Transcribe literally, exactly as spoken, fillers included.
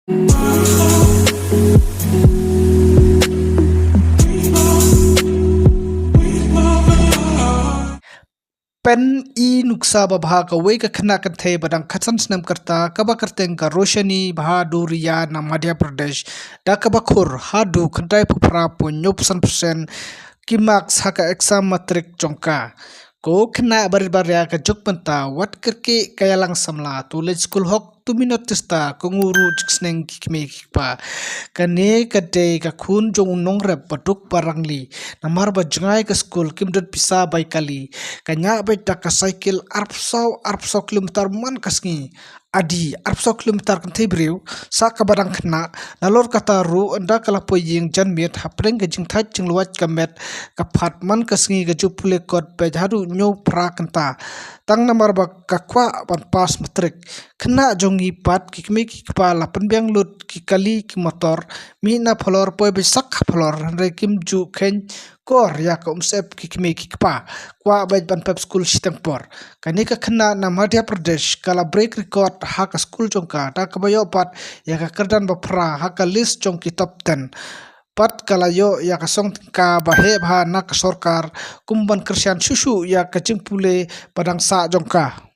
Pyn i nuksa babha kawei ka khynnah kynthei ba dang khatsan snem ka rta kaba kyrteng ka Roshani Bhadauria na Madhya Pradesh, da kaba khur haduh khyndai phew phra point hynñiew san percent ki marks ha ka exam matric jong ka. Ko khynnah barit baria ka juk mynta, wat kyrkieh ka ïalang samla, to leit skul hok, to minot tista, ko nguru jingsneng ki kmie ki kpa. Kane ka dei ka khun jong u nongrep ba duk ba rangli. Namar ba jngai ka skul kim don pisa bai kali. Ka ñiah beit da ka cycle arphew saw, arphew saw kilometer man ka sngi. Adi, arphew saw kilometer kynthei briew, sa kaba dang khynnah, nalor kata ruh, ynda ka la poi ïing janmiet, hapdeng ka jingthait jingluwait ka met, ka phad man ka sngi ka ju pule kot beit haduh hynñiew phra kynta. Tang namar ba ka kwah ban pass matric. Khynnah jong ngi pat, ki kmie ki kpa la pynbiang lut ki kali ki motor, mih na Phalor poi beit sak ha Phalor, hynrei kim ju kheiñ kor ïa ka umsyep ki kmie ki kpa. Kwah beit ban pep skul shiteng por. Kane ka khynnah na Madhya Pradesh ka la break record ha ka skul jong ka, da kaba ïoh pat ïa ka kyrdan ba phra ha ka list jong ki top ten. Pat ka la ïoh ïa ka song tyngka ba heh bha na ka sorkar, kum ban kyrshan shuh shuh ïa ka jingpule ba dang sah jong ka.